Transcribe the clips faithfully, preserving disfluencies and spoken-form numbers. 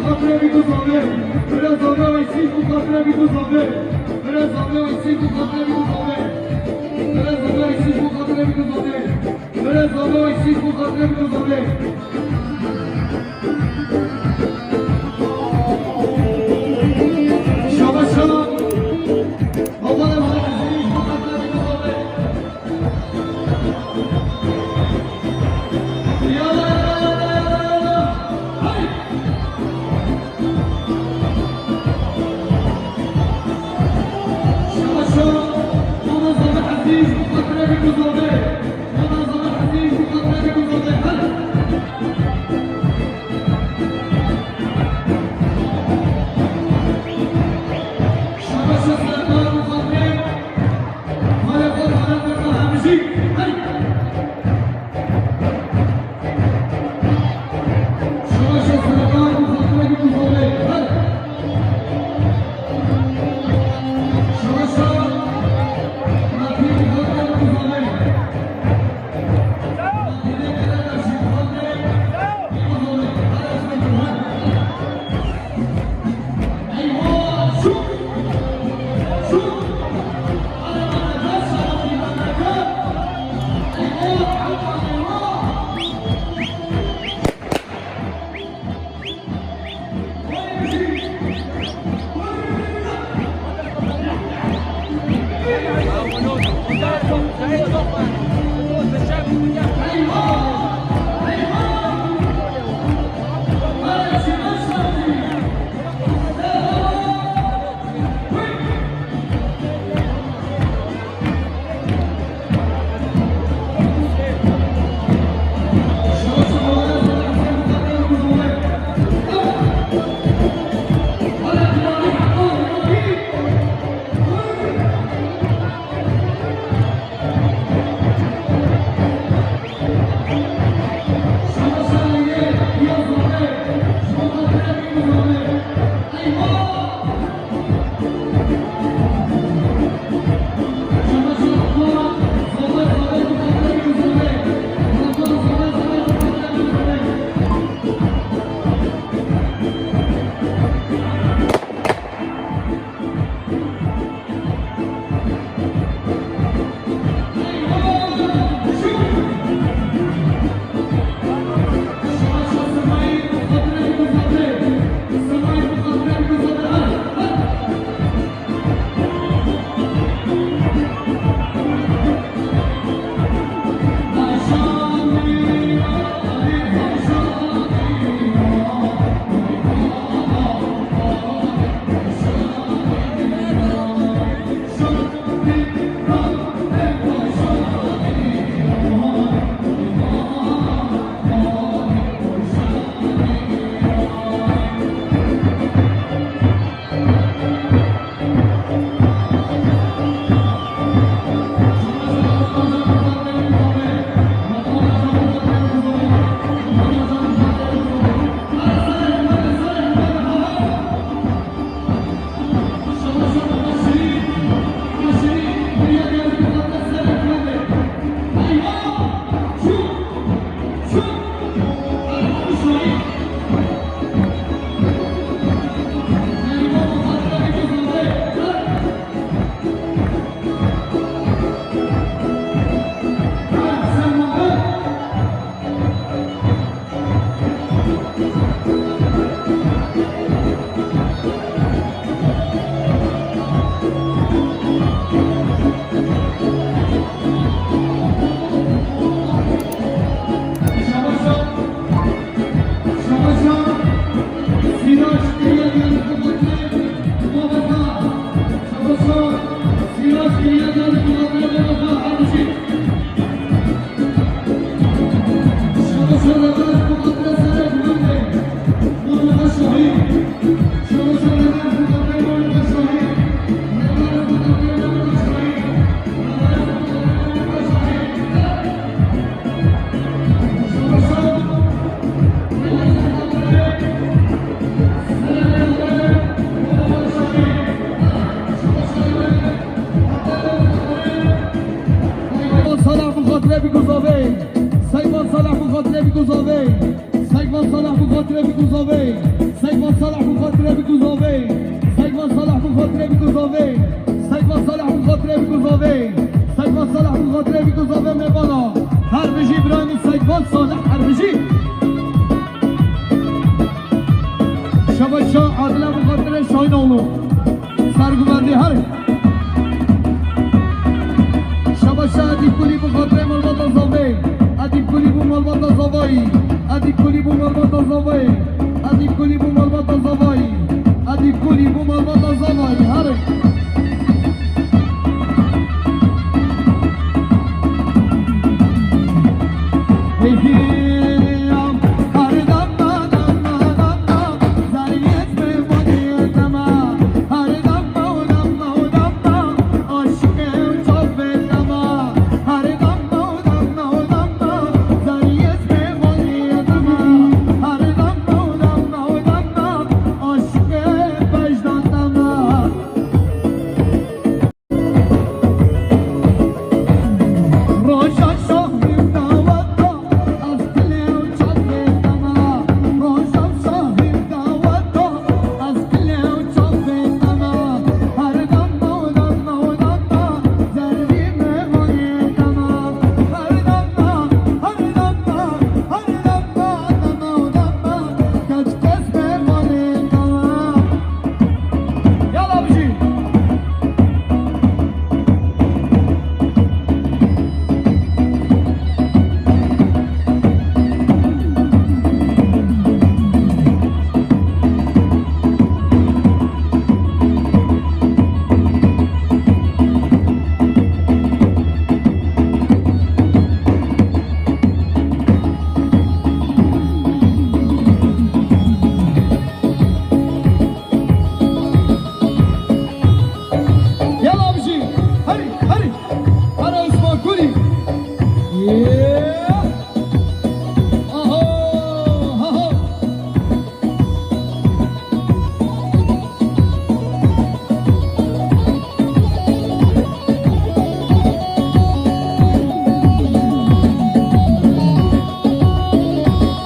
Xatirê vî duzavê. Birêz Zave Weysî ji bo xatirê vî duzavê. Birêz Zave Weysî ji bo xatirê vî duzavê. Birêz Zave Weysî ji bo xatirê vî duzavê. Birêz Zave Weysî ji bo xatirê vî duzavê. Şabaş, şabaş. Baba da bana ezî ji bo xatirê vî duzavê. Yalla, yalla, yalla, yalla, yalla. Hey! Şabaş, şabaş. Mama Zave Ezîz, bu xatirê vî duzavê. Mama Zave Ezîz, bu xatirê vî duzavê. Hey! Şabaş, şabaş. Salah bu xatirê vî duzavê. Seyman Salah bu xatirê vî duzavê. Seyman Salah bu xatirê vî duzavê. Seyman Xatirê bî ku zavê. Sekvan Salih bû xatirê bî ku zavê. Sekvan Salih bû xatirê bî ku zavê mêvana. Her bijî birayê min Sekvan Salih, her bijî. Şebaşa Adile bû xatirê Şahînoğlu. Serguvendî her. Şebaşa Edîb Kulî bû xatirê malbata zavê. Edîb Kulî bû malbata zavayî. Edîb Kulî bû malbata zavayî. Edîb Kulî bû malbata zavayî. Edîb Kulî bû malbata zavayî. Herê. Yala bijî. Yala bijî. Herî, herî. Hera Osman Kulî. Yeah. Aha, aha.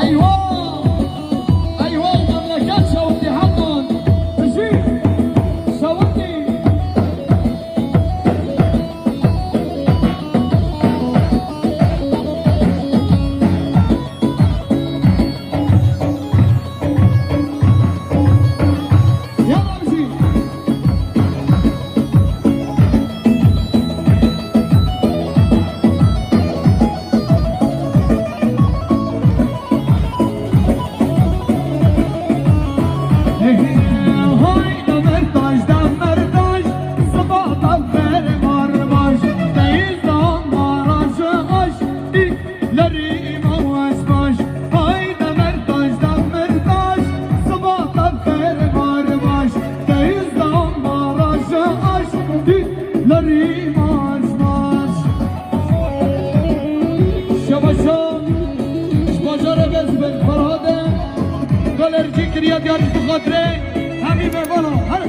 Eywa! Eywa! Memleket şewitî hetan. Bijî! Şewitî! Lerî mawaş baş, hay Demirtaş, Demirtaş, siba te xêr bar baş, te îzdan bara ji aşk, lerî maş maş. Şebaşa, ji bajarê Bezbin Ferhade, galerci kiriye diyar ji xatirê hemî mêvana. Her